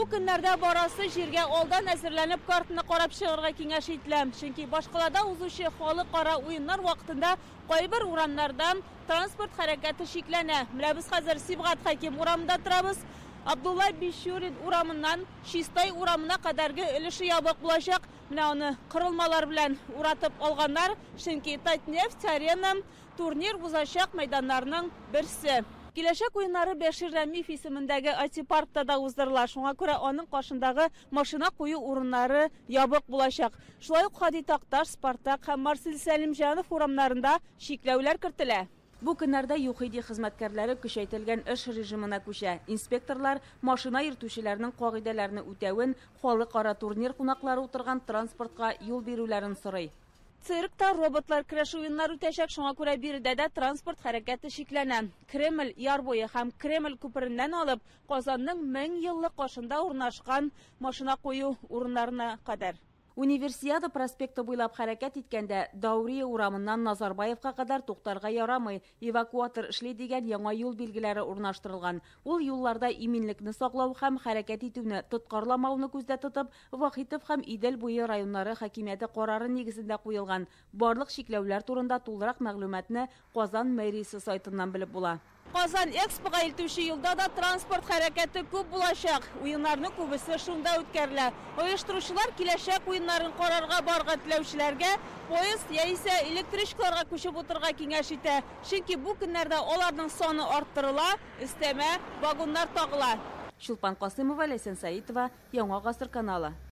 Бу көннәрдә барасы җиргә алдан әзерләнеп картаны карап чыгарга киңәш ителә. Чөнки башкалада узучы халыкара уеннар вакытында кайбер урамнарда транспорт хәрәкәте чикләнә. Менә без хәзер Сибгат Хәким урамында торабыз. Абдулла Бичурин урамыннан Чистай урамына кадәрге өлеше ябык булачак. Менә аны корылмалар белән уратып алганнар, чөнки Татнефть Арена турнир узачак мәйданнарның берсе. Киләчәк уеннары Бәшир Рәмиев исемендәге IT-паркта да уздырыла, шуңа күрә аның каршындагы машина кую урыннары ябык булачак. Шулай ук Һади Такташ, Спартак һәм Марсель Сәлимҗанов урамнарында чикләүләр кертелә. Бу көннәрдә ЮХИДИ хезмәткәрләре көчәйтелгән эш режимына күчә. Инспекторлар машина йөртүчеләрнең кагыйдәләрне үтәвен, халыкара турнир кунаклары утырган транспортка юл бирүләрен сорый. Циркта роботлар көрәш уеннары үтәчәк, шуңа күрә биредә дә транспорт хәрәкәте чикләнә. Кремль яр буе һәм Кремль күпереннән алып, Казанның 1000 еллык каршында урнашкан машина кую урыннарына кадәр. Универсиада проспекты буйлап хәрәкәт иткәндә Даурия урамыннан Назарбаевка кадәр туктарга ярамый, эвакуатор эшли дигән яңа юл билгеләре урнаштырылган. Ул юлларда иминлекне саклау һәм хәрәкәт итүне тоткарламауны күздә тотып, Вахитов һәм Идел буе районнары хакимияте карары нигезендә куелган. Барлык чикләүләр турында тулырак мәгълүматны Казан мэриясе сайтыннан белеп була. Казан Экспога илтүче юлда да транспорт хәрәкәте күп булачак. Уеннарның күбесе шунда үткәрелә. Оештыручылар киләчәк уеннарын карарга барырга теләүчеләргә поезд яисә электричкаларга күчеп утырырга киңәш итә. Чөнки бу көннәрдә аларның саны арттырыла, өстәмә вагоннар тагыла. Чулпан Касыймова, Ләйсән Сәитова, Яңа Гасыр каналы.